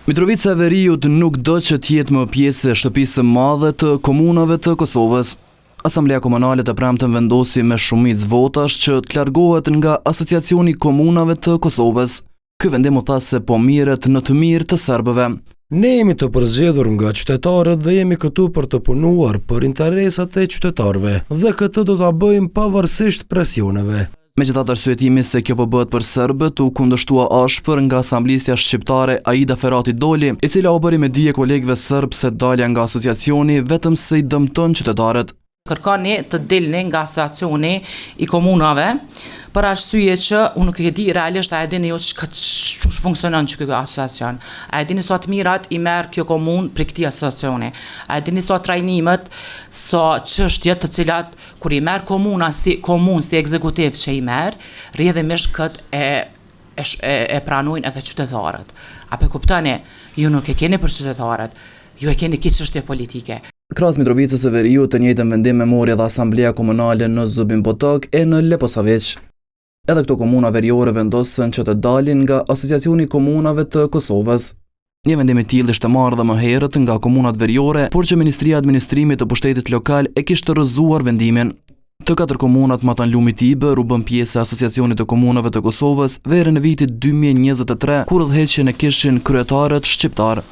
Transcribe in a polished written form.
Mitrovica e Veriut nuk do që të jetë më pjesë e shtëpisë së madhe të komunave të Kosovës. Asambleja Komunale të premten vendosi me shumicë votash që të largohet nga Asociacioni i Komunave të Kosovës. Ky vendim u tha se po merret në të mirë të serbëve. Ne jemi të përzgjedhur nga qytetarët dhe jemi këtu për të punuar për interesat e qytetarëve dhe këtë do ta bëjmë pavarësisht presioneve. Megjithatë arsyetimi se kjo po bëhet për serbët u kundërshtua ashpër nga asamblistja shqiptare Aida Ferati Doli, e cila u bëri me dije kolegëve serbë se dalja nga asociacioni vetëm se i dëmton qytetarët. Kërkoni të dilni nga asociacioni i komunave për arsye që unë nuk e di realisht a e dini ju çka qysh funksionon qiky asociacion. A e dini sa të mirat i merr kjo komunë prej këtij asociacioni. A e dini sa trajnimet, sa çështjet të cilat Kur i merr komuna si komunë, si ekzekutiv që i merr, rrjedhimisht këtë e e e pranojnë edhe qytetarët. A po e kuptoni? Ju nuk e keni për qytetarët, ju e keni këtë çështje politike. Krahas Mitrovicës së Veriut, të njëjtën vendim e mori edhe Asambleja Komunale në Zubin Potok e në Leposaviq. Edhe këto komuna veriore vendosën që të dalin nga Asociacioni i Komunave të Kosovës. Një vendim i tillë ishte marrë dhe më herët nga komunat veriore, por që Ministria e Administrimit të Pushtetit Lokal e kishte rrëzuar vendimin. Të katër komunat matanë lumit Ibër u bënë pjesë e Asociacionit të Komunave të Kosovës verën e vitit 2023, kur udhëheqjen e kishin kryetarët shqiptarë.